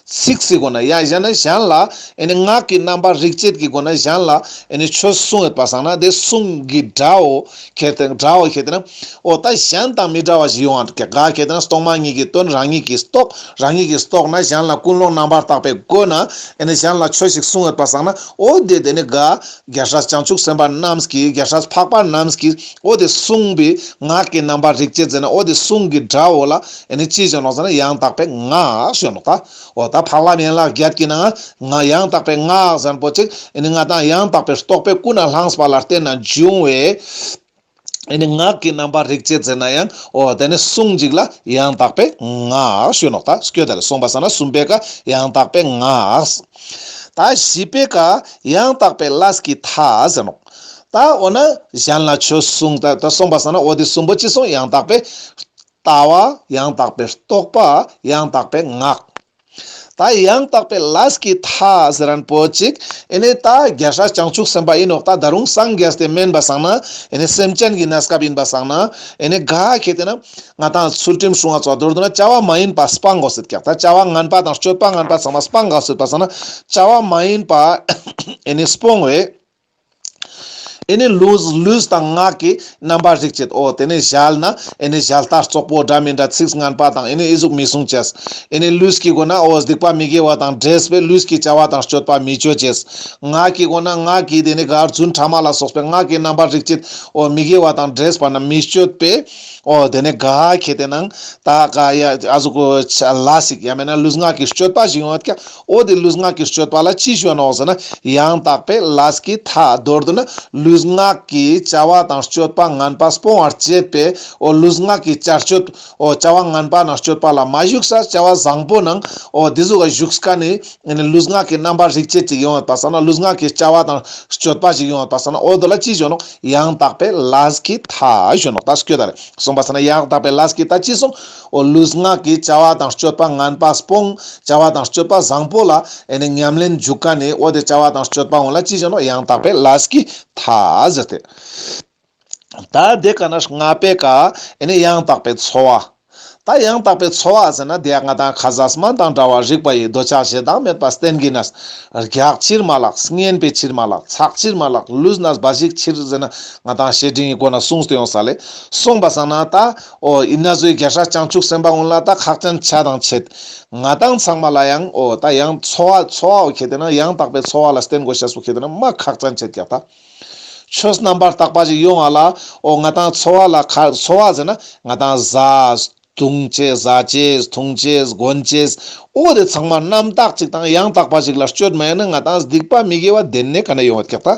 ཚིག་སི་སྒོ་ནས་ཡང་གཞན་ན་གཞན་ལ་ཨེ་ནི་ངག་གི་རྣམ་པར་རིག་བྱེད་ཀྱི་སྒོ་ནས་གཞན་ལ་ཨེ་ནི་ཆོས་གསུང་ཡོད་པ་སང་ན། དེ་གསུང་གི་སྒྲའོ་ཁེ་ཏེ་སྒྲའོ་ཁེ་ཏེ་ན། འོ་ད་གཞན་དང་མི་འདྲ་བ་ཞིག་ཡོང་བ་ག་ཁེ་ཏེ་ན་རྟོག་མ་ཉིད་ཀྱི་དོན་རང་ཉིད་ཀྱིས་རྟོགས། རང་ཉིད་ཀྱིས་རྟོགས་ན་གཞན་ལ་ཀུན་སློང་རྣམ་པར་དག་པའི་སྒོ་ནས་ཨེ་ནི་གཞན་ལ་ཆོས་ཤིག་གསུང་ཡོད་པ་སང་ན། འོ་དེ་དེ་ནི་ག་རྒྱལ་སྲས་བྱང་ཆུབ་སེམས་དཔའ་རྣམས་ཀྱིས། རྒྱལ་སྲས་འཕགས་པ་རྣམས་ཀྱིས་འོ་དེ་གསུངས་པའི་ངག་གི་རྣམ་པར་རིག་བྱེད་ཟེར་ན། འོ་དེ་གསུང་གི་སྒྲའོ་ལ་ཨེ་ནི་ཅི་ཞུ་ནོག་ཟེར་ན། ཡང་དག་པའི་ངག་ཞུ་ནོག་ད། འོ་ད་འཕགས་ལམ་ཡན་ལག་བརྒྱད་ཀྱི་ནང་ང་ཡང་དག་པའི་ངག་ཟེར་པོ་ཅིག་ཨེ་ནི་ང་ད་ཡང་དག་པའི་རྟོག་པའི་ཀུན་ནས་བསླངས་པ་ལ་བརྟེན་ནས་བྱུང་བའི་ཨེ་ནི་ངག་གི་རྣམ་པར་རིག་བྱེད་ཟེར་ན་ཡང་། འོ་དེ་ནི་གསུང་ཅིག་ལ་ཡང་དག་པའི་ངག་ཞུ་ནོག་ད། སྐྱོ་དེ་ལ་གསུངས་པ་སང་ན་གསུམ་པའི་ཀ་ཡང་དག་པའི་ངག། ད་བཞི་པའི་ཀ་ཡང་དག་པའི་ལས་ཀྱི་མཐའ་ཟེར་ནོག། ད་འོ་ན་གཞན་ལ་ཆོས་གསུངས། ད་ད་གསུངས་པ་སང་ན་འོ་དེ་གསུམ་པོ་ཅི་སོང་། ཡང་དག་པའི་ལྟ་བ། ཡང་དག་པའི་རྟོག་པ། ཡང་དག་པའི་ངག། ད་ཡང་དག་པའི་ལས་ཀྱི་མཐའ་ཟེར་རན་པོ་ཅིག་ཨེ་ནི་ད་རྒྱལ་སྲས་བྱང་ཆུབ་སེམས་དཔའ་ཨིན་ནོག། ད་ད་རུང་སངས་རྒྱས་ཏེ་མེན་པ་སང་ན་ཨེ་ནི་སེམས་ཅན་གྱི་གནས་སྐབས་ཨིན་པ་སང་ན་ཨེ་ནི་ག་ཁེ་ཏེ་ན་ང་ཏང་ཚུལ་ཁྲིམས་སྲུང་བ་ཚོ་མདོར་བསྡུ་ན་བྱ་བ་མ་ཡིན་པ་སྤང་དགོས་སེད་ཀྱག། ད་བྱ་བ་ངན་པ་དང་སྤྱོད་པ་ངན་པ་ཚང་མ་སྤང་དགོས་སེད་པ་སང་ན་བྱ་བ་མ་ཡིན་པ་ཨེ་ནི་སྤོང་བའི་ཨེ་ནི་ལུས་ལུས་དང་ངག་གི་རྣམ་པར་རིག་བྱེད། འོ་དེ་ནི་ཞལ་ན་ཨེ་ནི་ཞལ་ལྟ་བཙོག་པོ་འདྲ་མི་འདྲ་ཚིག་ངན་པ་དང་ཨེ་ནི་ཨི་ཟུག་མི་གསུང་ཅེས། ཨེ་ནི་ལུས་ཀྱི་སྒོ་ན་འོ་སྡིག་པ་མི་དགེ་བ་དང་འདྲེས་པའི་ལུས་ཀྱི་བྱ་བ་དང་སྤྱོད་པ་མི་སྤྱོད་ཅེས། ངག་གི་སྒོ་ན་ངག་གི་དེ་ནི་ག་རྫུན་ཕྲ་མ་ལ་སོགས་པའི་ངག་གི་རྣམ་པར་རིག་བྱེད། འོ་མི་དགེ་བ་དང་འདྲེས་པ་ན་མི་སྤྱོད་པའི། འོ་དེ་ནི་ག་ཁེ་ཏེ་ནང་ད་ག་ཡ་ཨ་ཟུག་གོ་ལ་ཞིག་ཡ་མེད་ན་ལུས་ངག་གི་སྤྱོད་པ་ཞིག་ཡོང་བ་ཀྱག། འོ་དེ་ལུས་ངག་གི་སྤྱོད་པ་ལ་ཅི་ཞུ་ནོག་ཟེར་ན། ཡང་དག་པའི་ལས་ཀྱི་མཐའ། མདོར་བསྡུ་ན་ལུས་ངག་གི་བྱ་བ་དང་སྤྱོད་པ་ངན་པ་སྤོང་བར་བྱེད་པའི་འོ་ལུས་ངག་གི་བྱ་སྤྱོད། འོ་བྱ་བ་ངན་པ་དང་སྤྱོད་པ་ལ་མ་ཞུགས་ས་བྱ་བ་བཟང་པོ་ནང་འོ་དེ་ཟུག་ག་ཞུགས་ཀ་ནི་ཨེ་ནི་ལུས་ངག་གི་རྣམ་པར་རིག་བྱེད་ཅིག་ཡོང་བ་སང་ན། ལུས་ངག་གི་བྱ་བ་དང་སྤྱོད་པ་ཞིག་ཡོང་བ་སང་ན། འོ་དོ་ལ་ཅི་ཞུ་ནོག། ཡང་དག་པའི་ལས་ཀྱི་མཐའ་ཞུ་ནོག། ད་སྐྱོ་ད་རེ་གསུངས་པ་སང་ན་ཡང་དག་པའི་ལས་ཀྱི་མཐའ་ཅི་སོང་། འོ་ལུས་ངག་གི་བྱ་བ་དང་སྤྱོད་པ་ངན་པ་སྤོང་། བྱ་བ་དང་སྤྱོད་པ་བཟང་པོ་ལ་ཨེ་ནི་ཉམས་ལེན་འཇུག་ཀ་ནི་འོ་དེ་བྱ་བ་དང་སྤྱོད་པ་འོ་ལ་ཅི་ཞུ་ནོག། ཡང་དག་པའི་ལས་ཀྱི་མཐའ་ཟེར་ཏེ། ད་དེ་ཀ་ན་ལྔ་པའི་ཀ་ཨེ་ནི་ཡང་དག་པའི་འཚོ་བ། ད་ཡང་དག་པའི་འཚོ་བ་ཟེར་ན་དེ་ཡང་ང་ཏང་ཁ་ཟས་སྨན་དང་འདྲ་བ་རིག་པ་ཡི། འདོད་ཆགས་ཞེ་སྡང་མེད་པ་བསྟེན་གྱི་ནས། རྒྱགས་ཕྱིར་མ་ལགས་བསྙེན་པའི་ཕྱིར་མ་ལགས། ཚགས་ཕྱིར་མ་ལགས་ལུས་གནས་འབའ་ཞིག་ཕྱིར་ཟེར་ན་ང་ཏང་བཤེས་སྤྲིང་གི་སྒོ་ན་གསུངས་ཏེ་ཡོང་ས་ལེ། གསུངས་པ་སང་ན་ད་འོ་ཨི་ན་ཟོའི་རྒྱལ་སྲས་བྱང་ཆུབ་སེམས་དཔའ་ཀུན་ལ་ད་ཁག་ཅན་ཆ་དང་ཆེད། ང་ཏང་ཚང་མ་ལ་ཡང་འོ་ད་ཡང་འཚོ་བ་འཚོ་བ་འོ་ཁེ་ཏེ་ན་ཡང་དག་པའི་འཚོ་བ་ལ་བརྟེན་དགོས་ཤེས་པོ་ཁེ་ཏེ་ན་མ་ཁག་ཅན་ཆེད་ཀྱག་ད། ཆོས་རྣམ་པར་དག་པ་ཞིག་ཡོང་བ་ལ་འོ་ང་ཏང་འཚོ་བ་ལ་ཁ་འཚོ་བ་ཟེར་ན་ང་ཏང་ཟ་འཐུང་ཅེས་ཟ་ཅེས་འཐུང་ཅེས་གོན་ཅེས་འོ་དེ་ཚང་མ་རྣམ་དག་ཅིག་དང་ཡང་དག་པ་ཞིག་ལ་སྤྱོད་མ་ཡིན་ན་ང་ཏང་སྡིག་པ་མི་དགེ་བ་དེ་ནས་ག་ནས་ཡོང་བ་ཀྱག་ད།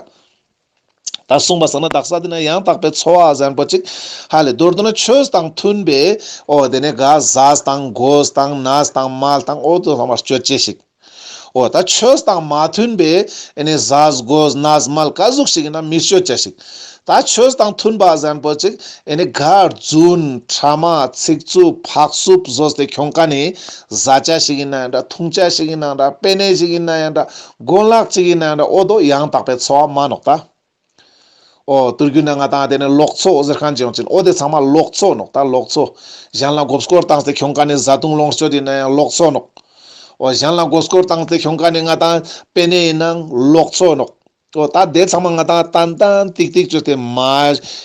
ད་གསུངས་པ་སང་ན་དག་ས་དེ་ན་ཡང་དག་པའི་འཚོ་བ་ཟེར་པོ་ཅིག་ཧ་ལེ། མདོར་བསྡུ་ན་ཆོས་དང་མཐུན་པའི་འོ་དེ་ནས་ག་ཟས་དང་གོས་དང་གནས་དང་མལ་དང་འོ་དེ་ཚང་མ་སྤྱོད་ཅེས་ཤིག། འོ་ད་ཆོས་དང་མ་མཐུན་པའི་ཨེ་ནི་ཟས་གོས་གནས་མལ་ག་ཟུག་ཞིག་ཡིན་ན་མི་སྤྱོད་ཅེས་ཤིག། ད་ཆོས་དང་མཐུན་པ་ཟེར་པོ་ཅིག་ཨེ་ནི་ག་རྫུན་ཕྲ་མ་ཚིག་རྩུབ་ཕག་སུབ་ཟོས་ཏེ་ཁྱོང་ཀ་ནི་ཟ་ཅེས་ཤིག་ཡིན་ན་ཡང་འདྲ། འཐུང་ཅེས་ཤིག་ཡིན་ན་ཡང་འདྲ། པེ་ནེ་ཞིག་ཡིན་ན་ཡང་འདྲ། གོན་ལག་ཅིག་ཡིན་ན་ཡང་འདྲ། འོ་དོ་ཡང་དག་པའི་འཚོ་བ་མ་ནོག་ད། འོ་དུར་རྒྱུ་ན་ང་ཏང་དེ་ནི་ལོག་འཚོ་ཟེར་མཁན་ཅིག་ཡོང་ཅིན། འོ་དེ་ཚང་མ་ལོག་འཚོ་ནོག་ད་ལོག་འཚོ། གཞན་ལ་མགོ་སྐོར་བཏང་སྟེ་ཁྱོང་ཀ་ནི་བཟའ་བཏུང་ལོངས་སྤྱོད་ཡིན་ན་ཡང་ལོག་འཚོ་ནོག། འོ་གཞན་ལ་མགོ་སྐོར་བཏང་སྟེ་ཁྱོང་ཀ་ནི་ང་ཏང་པེ་ནེ་ཡིན་ནའང་ལོག་འཚོ་ནོག། འོ་ད་དེ་ཚང་མ་ང་ཏང་ཏན་ཏན་ཏིག་ཏིག་བཅོས་ཏེ་མ་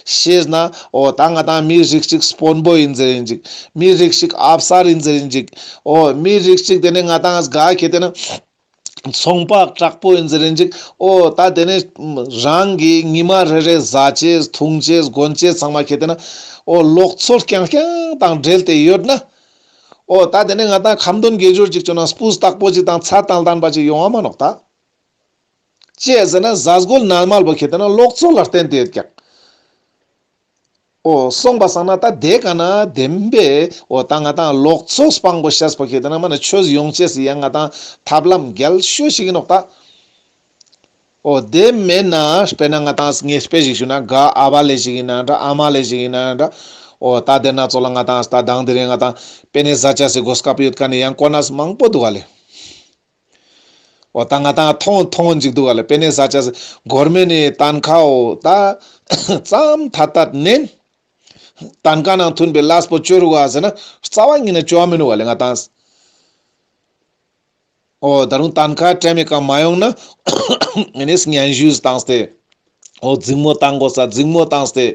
ཤེས་ན། འོ་ད་ང་ཏང་མི་རིགས་ཤིག་དཔོན་པོ་ཡིན་ཟེར་ཡིན་ཅིག། མི་རིགས་ཤིག་ཨབ་སར་ཡིན་ཟེར་ཡིན་ཅིག། འོ་མི་རིགས་ཤིག་དེ་ནི་ང་ཏང་ག་ཁེ་ཏེ་ན། ཚོང་པ་དྲག་པོ་ཡིན་ཟེར་རིན་ཅིག། འོ་ད་དེ་ནས་རང་གི་ཉི་མ་རེ་རེ་ཟ་ཅེས་འཐུང་ཅེས་གོན་ཅེས་ཚང་མ་ཁེ་ཏེ་ན་འོ་ལོག་འཚོ་རྐྱང་རྐྱང་དང་འབྲེལ་ཏེ་ཡོད་ན། འོ་ད་དེ་ནས་ང་ཏང་ཁ་འདོན་དགེ་སྦྱོར་ཅིག་བཅོ་ན་སྤུས་དག་པོ་ཅིག་དང་ཚད་དང་ལྡན་པ་ཅིག་ཡོང་བ་མ་ནོག་ད། ཅི་ཟེར་ན་ཟས་གོས་གནས་མལ་པོ་ཁེ་ཏེ་ན་ལོག་འཚོ་ལ་བརྟེན་ཏེ་ཡོད་ཀྱག། འོ་སོང་པ་སང་ན་ད་དེ་ཀ་ན་བདེན་པའི་འོ་ད་ང་ཏང་ལོག་འཚོ་སྤང་དགོས་ཤེས་པོ་ཁེ་ཏེ་ན་མ་ན་ཆོས་ཡོང་ཅེས་སི་ཡང་ང་ཏང་ཐབས་ལམ་རྒྱལ་ཤོས་ཤིག་ཡིན་ནོག་ད། འོ་དེ་མེད་ན་དཔེར་ན་ང་ཏང་ངས་དཔེ་ཞིག་ཞུ་ན་ག་ཨ་བ་ལེ་ཞིག་ཡིན་ན་འདྲ་ཨ་མ་ལེ་ཞིག་ཡིན་ན་འདྲ། འོ་ད་དེ་ན་ཚོ་ལ་ང་ཏང་ད་དང་དེ་རིང་ང་ཏང་པེ་ནེ་ཟ་ཅེས་སི་གོ་སྐབས་ཡོད་མཁན་ནི་ཡང་གོ་གནས་མང་པོ་འདུག་ག་ལེ། འོ་ད་ང་ཏང་མཐོང་མཐོང་ཅིག་འདུག་ག་ལེ། པེ་ནེ་ས་ཆ་གོར་མེན་ནི་ཏན་ཁའོ་ད་ཙམ་ཐད་ཐད་ནན། ཏན་ཁ་ནང་མཐུན་པའི་ལས་པོ་ཅོ་རུག་ག་ཟེར་ན་རྩ་བ་ཉིད་ནས་ཅོ་བ་མི་ནུག་ག་ལེ་ང་ཏང་། འོ་ད་རུང་ཏན་ཁ་ཊའིམ་མི་ཀ་མ་ཡོང་ན་ཨེ་ནེ་སྙན་ཞུ་བཏང་སྟེ། འོ་འཛིང་མོ་བཏང་དགོས་ས་འཛིང་མོ་བཏང་སྟེ།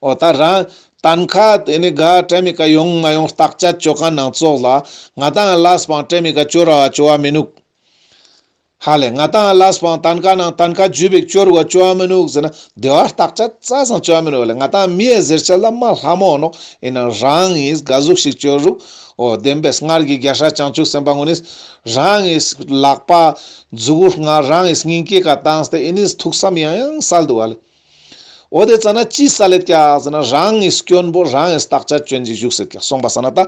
འོ་ད་རང་ཏན་ཁ་ཨེ་ནེ་ག་ཊའིམ་མི་ཀ་ཡོང་མ་ཡོང་བརྟག་དཔྱད་ཅོ་མཁན་ནང་ཙོགས་ལ་ང་ཏང་ལས་པའང་ཊའིམ་མི་ཀ་ཅོ་ར་བ་ཅོ་བ་མི་ནུག་ཧ་ལེ། ང་ཏང་ལས་པའང་ཏན་ཁ་ནང་ཏན་ཁ་ཇུ་བིག་ཅོ་རུག་ག་ཅོ་བ་མི་ནུག་ཟེར་ན་དེ་བ་བརྟག་དཔྱད་ཙ་སང་ཅོ་བ་མི་ནུག་ལེ། ང་ཏང་མི་ཡ་ཟེར་ཆ་ལ་མ་ལྷ་མོ་ནོག་ཨིན་ན་རང་ངིས་ག་ཟུག་ཞིག་ཅོ་རུག་འོ་བདེན་པའི་སྔར་གྱི་རྒྱལ་སྲས་བྱང་ཆུབ་སེམས་དཔའ་ངོ་ནིས་རང་ངིས་ལག་པ་མཛུ་གུ་ལྔ་རང་ངིས་སྙིང་གི་ཀ་བཏང་སྟེ་ཨེ་ནེ་ཐུགས་བསམ་ཡང་ཡང་སལ་འདུག་ག་ལེ། འོ་དེ་ཙ་ན་ཅི་སལ་ལེད་ཀྱག་ཟེར་ན་རང་ངི་སྐྱོན་པོ་རང་ངི་བརྟག་དཔྱད་ཅོ་ཨིན་ཅིག་བཞུགས་སེད་ཀྱག་སོང་པ་སང་ན་ད་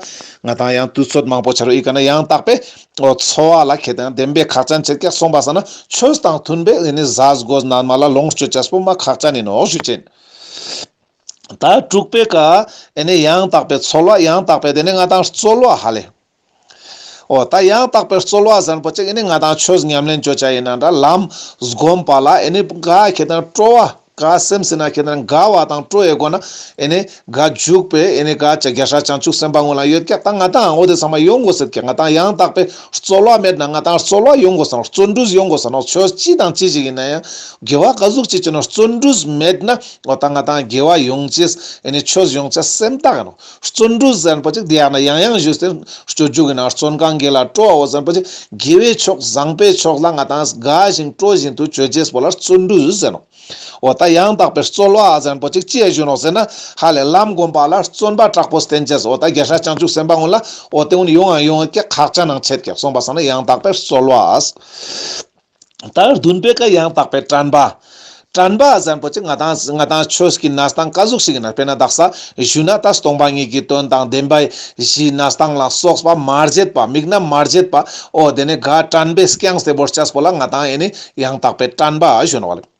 ང་ཏང་ཡང་དུས་ཚོད་མང་པོ་ཆ་རུག་ཨི་ཀ་ན་ཡང་དག་པའི་འོ་འཚོ་བ་ལ་ཁེ་ཏེ་ན་བདེན་པའི་ཁག་ཅན་ཆེད་ཀྱག་སོང་པ་སང་ན་ཆོས་དང་མཐུན་པའི་ཨེ་ནེ་ཟས་གོས་ནང་མ་ལ་ལོངས་སྤྱོད་ཅེས་པོ་མ་ཁག་ཅན་ཨིན་ནོག་ཞུ་ཅེན། ད་དྲུག་པའི་ཀ་ཨེ་ནེ་ཡང་དག་པའི་འཚོལ་བ་ཡང་དག་པའི་དེ་ནེ་ང་ཏང་རྩོལ་བ་ཧ་ལེ། འོ་ད་ཡང་དག་པའི་རྩོལ་བ་ཟེར་ན་པོ་ཅིག་ཨེ་ནེ་ང་ཏང་ཆོས་ཉམས་ལེན་ཅོ་ཅེས་ཨིན་ན་འདྲ་ལམ་སྒོམ་པ་ལ་ཨེ་ནེ་ག་ཁེ་ཏེ་ན་སྤྲོ་བ་ག་སེམས་སི་ན་ཁེ་ཏེ་ན་དགའ་བ་དང་སྤྲོ་བའི་སྒོ་ན་ཨེ་ནེ་ག་འཇུག་པའི་ཨེ་ནེ་ག་ཅ་རྒྱལ་སྲས་བྱང་ཆུབ་སེམས་དཔའ་ངོ་ལ་ཡོད་ཀྱག་ད་ང་ཏང་འོ་དེ་ཚང་མ་ཡོང་དགོས་སེད་ཀྱག་ང་ཏང་ཡང་དག་པའི་རྩོལ་བ་མེད་ན་ང་ཏང་རྩོལ་བ་ཡོང་དགོས་ས་ནོག་བརྩོན་འགྲུས་ཡོང་དགོས་ས་ནོག་ཆོས་ཅི་དང་ཅི་ཞིག་ཨིན་ན་ཡང་དགེ་བ་ག་ཟུག་ཅིག་ཅོ་ན་བརྩོན་འགྲུས་མེད་ན་འོ་ད་ང་ཏང་དགེ་བ་ཡོང་ཅེས་ཨེ་ནེ་ཆོས་ཡོང་ཅེས་སེམས་ཐག་ཨིན་ནོག་བརྩོན་འགྲུས་ཟེར་ན་པོ་ཅིག་དེ་ཡང་ན་ཡང་ཡང་ཞུས་ཏེ་སྤྱོད་འཇུག་གི་ནང་བརྩོན་གང་དགེ་ལ་སྤྲོ་བའོ་ཟེར་ན་པོ་ཅིག་དགེ་བའི་ཕྱོགས་བཟང་པོའི་ཕྱོགས་ལ་ང་ཏང་དགའ་ཞིང་སྤྲོ་བཞིན་དུ་སྤྱོད་ཅེས་པོ་ལ་བརྩོན་འགྲུས་ཟེར་ནོག་འོ་ད་ཡང་དག་པའི་རྩོལ་བ་ཟེར་ན་པོ་ཅིག་ཅི་ཡ་ཞུ་ནོག་ཟེར་ན་ཧ་ལེ་ལམ་སྒོམ་པ་ལ་བརྩོན་པ་དྲག་པོ་བསྟེན་ཅེས་འོ་ད་རྒྱལ་སྲས་བྱང་ཆུབ་སེམས་དཔའ་ངོ་ལ་འོ་དེ་འུན་ཡོང་ཡང་ཡོང་ཀྱག་ཁག་ཅན་ནང་ཆེད་ཀྱག་སོང་པ་སང་ན་ཡང་དག་པའི་རྩོལ་བ། ད་བདུན་པའི་ཀ་ཡང་དག་པའི་དྲན་པ། དྲན་པ་ཟེར་ན་པོ་ཅིག་ང་ཏང་ང་ཏང་ཆོས་ཀྱི་གནས་སྟངས་ག་ཟུག་ཞིག་ཨིན་ན་དཔེར་ན་དག་ས་ཞུ་ན་ད་སྟོང་པ་ཉིད་ཀྱི་དོན་དང་བདེན་པ་བཞིའི་གནས་སྟངས་ལ་སོགས་པ་མ་བརྗེད་པ་དམིགས་རྣམ་མ་བརྗེད་པ་འོ་དེ་ནེ་ག་དྲན་པའི་རྐྱང་སྟེ་བོར་ཅེས་པོ་ལ་ང་ཏང་ཨེ་ནེ་ཡང་དག་པའི་དྲན་པ་ཞུ་ནོག་ལེ།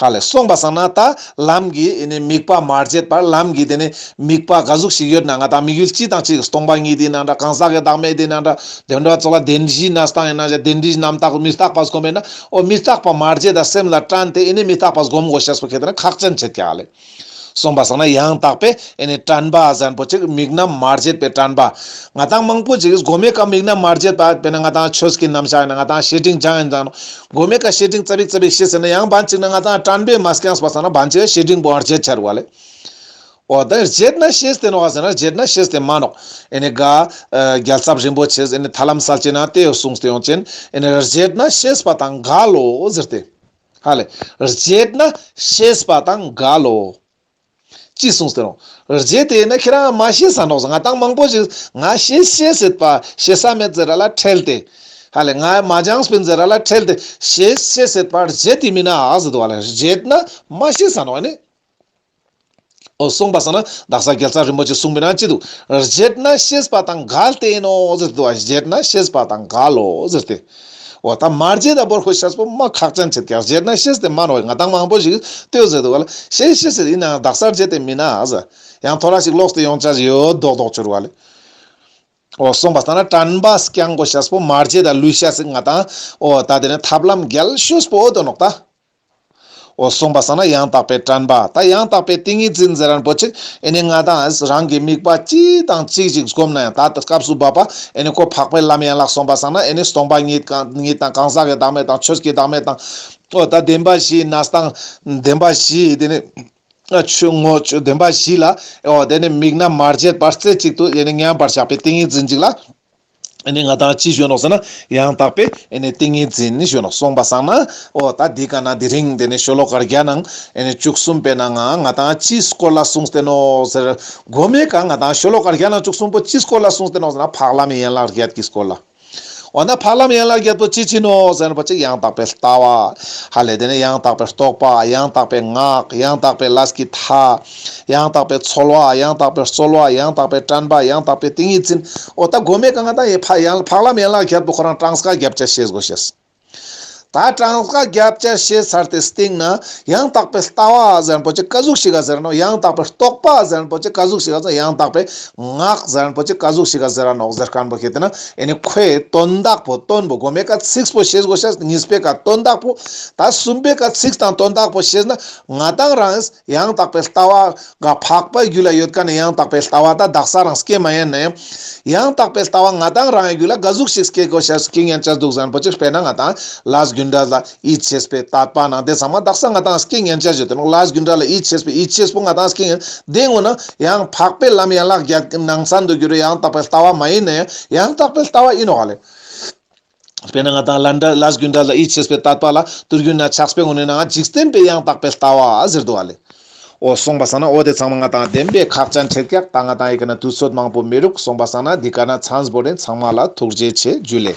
ཧ་ལེ་སོང་པ་སང་ན་ད་ལམ་གྱི་ཨེ་ནེ་དམིགས་པ་མ་བརྗེད་པར་ལམ་གྱི་དེ་ནེ་དམིགས་པ་ག་ཟུག་ཞིག་ཡོད་ན་ང་ཏང་དམིགས་ཡུལ་ཅི་དང་ཅི་སྟོང་པ་ཉིད་དེ་ནང་འདྲ་གང་ཟག་གི་བདག་མེད་དེ་ནང་འདྲ་དེ་འདྲ་ཙོགས་ལ་བདེན་བཞིའི་གནས་སྟངས་ཨིན་ན་བདེན་བཞིའི་རྣམ་དག་མི་རྟག་པ་སྒོམ་ཨིན་ན་འོ་མི་རྟག་པ་མ་བརྗེད་ད་སེམས་ལ་དྲན་ཏེ་ཨེ་ནེ་མི་རྟག་པ་སྒོམ་དགོས་ཤེས་པོ་ཁེ་ཏེ་ན་ཁག་ཅན་ཆེད་ཀྱག་ལེ། སོང་པ་སང་ན་ཡང་དག་པའི་ཨེ་ནེ་དྲན་པ་ཟེར་ན་པོ་ཅིག་དམིགས་རྣམ་མ་བརྗེད་པའི་དྲན་པ། ང་ཏང་མང་པོ་ཅིག་གོ་མའི་ཀ་དམིགས་རྣམ་མ་བརྗེད་པ་དཔེར་ན་ང་ཏང་ཆོས་ཀྱི་རྣམ་གཞག་ཨིན་ན་ང་ཏང་བཤེས་སྤྲིང་སྦྱང་ཨིན་ཙང་གོ་མའི་ཀ་བཤེས་སྤྲིང་ཙ་པིག་ཙ་པིག་ཤེས་ཟེར་ན་ཡང་བན་ཅིག་ན་ང་ཏང་དྲན་པས་མ་སྐྱངས་པ་སང་ན་བན་ཅིག་བཤེས་སྤྲིང་པོ་བརྗེད་ཆ་རུག་ལེ། འོ་ད་བརྗེད་ན་ཤེས་ཏེ་ནོག་ཟེར་ན་བརྗེད་ན་ཤེས་ཏེ་མ་ནོག་ཨེ་ནེ་ག་རྒྱལ་ཚབ་རིན་པོ་ཆེས་ཨེ་ནེ་ཐར་ལམ་གསལ་བྱེད་ནང་དེ་ཡོད་གསུངས་ཏེ་ཡོང་ཅེན་ཨེ་ནེ་བརྗེད་ན་ཤེས་པ་དང་འགལ་ལོ་ཟེར་ཏེ། ཧ་ལེ། བརྗེད་ན་ཤེས་པ་དང་འགལ་ལོ། ཅི་གསུངས་ཏེ་ནོག་བརྗེད་དེ་ན་ཁྱེད་རང་མ་ཤེས་ས་ནོག་ང་ཏང་མང་པོ་ཞིག་ང་ཤེས་ཤེས་ཟེར་པ་ཤེས་ས་མེད་ཟེར་ར་ལ་ཁྲེལ་ཏེ། ཧ་ལེ་ང་མ་སྦྱངས་པིན་ཟེར་ར་ལ་ཁྲེལ་ཏེ་ཤེས་ཤེས་ཟེར་པ་བརྗེད་དེ་མིན་ན་ཨ་ཟེར་དུག་ཧ་ལེ། བརྗེད་ན་མ་ཤེས་ས་ནོག་ཨ་ནི། འོ་སོང་པ་སང་ན་དག་ས་རྒྱལ་ཚབ་རིན་པོ་ཆེ་གསུངས་པའི་ནང་ཅི་དུག་བརྗེད་ན་ཤེས་པ་དང་འགལ་ཏེ་ཨིན་ནོག་ཟེར་དུག་བ། བརྗེད་ན་ཤེས་པ་དང་འགལ་ལོ་ཟེར་ཏེ། འོ་ད་མ་བརྗེད་ད་བོར་ཁོ་ཤེས་པོ་མ་ཁག་ཅན་ཆེད་ཀྱག་བརྗེད་ན་ཤེས་ཏེ་མ་ནོག་ང་ཏང་མང་པོ་ཞིག་ལྟོས་ཟེར་དུག་བ་ལ། ཤེས་ཤེས་ཟེར་ཨིན་ནའང་དག་ས་བརྗེད་དེ་མིན་ན་ཟེར། ཡང་ཐོ་རེ་ཞིག་ལོག་སྟེ་ཡོང་ཆ་ཡོད་མདོག་མདོག་ཆུར་བ་ལེ། འོ་སོང་པ་སང་ན་དྲན་པ་སྐྱང་གོ་ཤེས་པོ་མ་བརྗེད་ད་ལུས་ཤེས་ཟེར་ང་ཏང་འོ་ད་དེ་ནི་ཐབས་ལམ་རྒྱལ་ཤོས་པོ་འོ་དོ་ནོག་ད། འོ་སོང་པ་སང་ན་ཡང་དག་པའི་དྲན་པ། ད་ཡང་དག་པའི་ཏིང་ངེ་འཛིན་ཟེར་རན་པོ་ཅིག་ཨེ་ནི་ང་ཏང་རང་གི་དམིགས་པ་ཅི་དང་ཅིག་ཅིག་སྒོམ་ན་ཡང་ད་ལྟ་སྐབས་སུ་བབ་པ་ཨེ་ནི་ཁོ་འཕགས་པའི་ལམ་ཡན་ལག་སོང་པ་སང་ན་ཨེ་ནི་སྟོང་པ་ཉིད་ཉིད་དང་གང་ཟག་གི་བདག་མེད་དང་ཆོས་ཀྱི་བདག་མེད་དང་འོ་ད་བདེན་པ་བཞིའི་གནས་སྟངས་བདེན་པ་བཞི་དེ་ནི་ཆོས་ངོ་ཆོས་བདེན་པ་བཞི་ལ་འོ་དེ་ནི་དམིགས་རྣམ་མ་བརྗེད་པར་རྩེ་གཅིག་ཏུ་ཨེ་ནི་མཉམ་པར་བཞག་པའི་ཏིང་ངེ་འཛིན་ཅིག་ལ། ཨེ་ནི་ང་ཏང་ཅི་ཞུ་ནོག་ཟེར་ན་ཡང་དག་པའི་ཨེ་ནི་ཏིང་ངེ་འཛིན་ཞུ་ནོག། སོང་པ་སང་ན་འོ་ད་འདི་ཀ་ན་དེ་རིང་དེ་ནི་ཤོ་ལོ་ཀ་བརྒྱ་ནང་ཨེ་ནི་བཅུ་གསུམ་པའི་ནང་ང་ང་ཏང་ཅིའི་སྐོར་ལ་གསུངས་ཏེ་ནོག་ཟེར། གོ་མའི་ཀ་ང་ཏང་ཤོ་ལོ་ཀ་བརྒྱ་ནང་བཅུ་གསུམ་པོ་ཅིའི་སྐོར་ལ་གསུངས་ཏེ་ནོག་ཟེར་ན་འཕགས་ལམ་ཡན་ལག་བརྒྱད་ཀྱི་སྐོར་ལ། འོ་ན་འཕགས་ལམ་ཡན་ལག་བརྒྱད་པོ་ཅི་ཅི་ནོག་ཟེར་ན་པོ་ཅིག་ཡང་དག་པའི་ལྟ་བ། ཧ་ལས་དེ་ནི་ཡང་དག་པའི་རྟོག་པ། ཡང་དག་པའི་ངག། ཡང་དག་པའི་ལས་ཀྱི་མཐའ། ཡང་དག་པའི་ཚོལ་བ། ཡང་དག་པའི་རྩོལ་བ། ཡང་དག་པའི་དྲན་པ། ཡང་དག་པའི་ཏིང་ངེ་འཛིན། འོ་ད་གོ་མའི་ཀ་ང་ཏང་ཡེ་འཕགས་ཡང་འཕགས་ལམ་ཡན་ལག་བརྒྱད་པོ་ཁོ་རང་གྲངས་ཀ་བརྒྱབ་ཆ་ཤེས་དགོས་ཤེས། ད་གྲངས་ཀ་བརྒྱ་ཆ་བཤད་ཚར་ཏེ་སྟིང་ན་ཡང་དག་པའི་ལྟ་བ་ཟེར་མཁན་པོ་ཅིག་ག་ཟུག་ཞིག་ག་ཟེར་ནོག། ཡང་དག་པའི་རྟོག་པ་ཟེར་མཁན་པོ་ཅིག་ག་ཟུག་ཞིག་ག་ཟེར། ཡང་དག་པའི་ངག་ཟེར་མཁན་པོ་ཅིག་ག་ཟུག་ཞིག་ག་ཟེར་ར་ནོག་ཟེར་མཁན་པོ་ཁེ་ཏེ་ན་ཨེ་ནི་ཁོའི་དོན་དག་པོ་དོན་པོ་གོ་མའི་ཀ་ཚིགས་པོ་ཤེས་དགོས་ཤེས། གཉིས་པའི་ཀ་དོན་དག་པོ། ད་གསུམ་པའི་ཀ་ཚིགས་དང་དོན་དག་པོ་ཤེས་ན་ང་དང་རང་ཡང་དག་པའི་ལྟ་བ་ག་འཕགས་པའི་རྒྱུད་ལ་ཡོད་མཁན་ནི་ཡང་དག་པའི་ལྟ་བ་ད་དག་ས་རང་སྐྱེ་མ་ཉན་ན་ཡང་། ཡང་དག་པའི་ལྟ་བ་ང་དང་རང་གི་རྒྱུད་ལ་ག་ཟུག་ཞིག་སྐྱེ་དགོས་ཤེས་སྐྱེ་ཉན་ཆ་འདུག་ཟེར་མཁན་པོ་ཅིག་དཔེར་ན་ང་དང་ལས་རྒྱུ་འབྲས་ལ་ཡིད་ཆེས་པའི་དད་པ་ནང་དེ་ཚང་མ་དག་ས་ང་དང་སྐྱེ་ཉན་ཆ་ཞིག་ཡོད་དེ་ནོག། ལས་རྒྱུ་འབྲས་ལ་ཡིད་ཆེས་པའི་ཡིད་ཆེས་པོ་ང་དང་སྐྱེ་ཉན་དེ་ངོ་ན་ཡང་འཕགས་པའི་ལམ་ཡན་ལག་བརྒྱད་ནང་ཚན་དུ་གྱུར་ཡང་དག་པའི་ལྟ་བ་མ་ཡིན་ན་ཡང་ཡང་དག་པའི་ལྟ་བ་ཡིན་ནོག་ལེ། དཔེར་ན་ང་དང་ལས་འབྲས་ལས་རྒྱུ་འབྲས་ལ་ཡིད་ཆེས་པའི་དད་པ་ལ་དུས་རྒྱུན་ན་ཆགས་པའི་ངོ་ནས་ན་འཇིག་རྟེན་པའི་ཡང་དག་པའི་ལྟ་བ་ཟེར་འདུག་ཨ་ལེ། འོ་སོང་པ་སང་ན་འོ་དེ་ཚང་མ་ང་དང་བདེན་པའི་ཁག་ཅན་ཁྲེལ་ཀྱག། ད་ང་དང་ཡི་གེ་ན་དུས་ཚོད་མང་པོ་མི་རུག། སོང་པ་སང་ན་འདི་ག་ན་ཚང་བོ་རེ་ཚང་མ་ལ་ཐུགས་རྗེ་ཆེ་ཇུ་ལེ།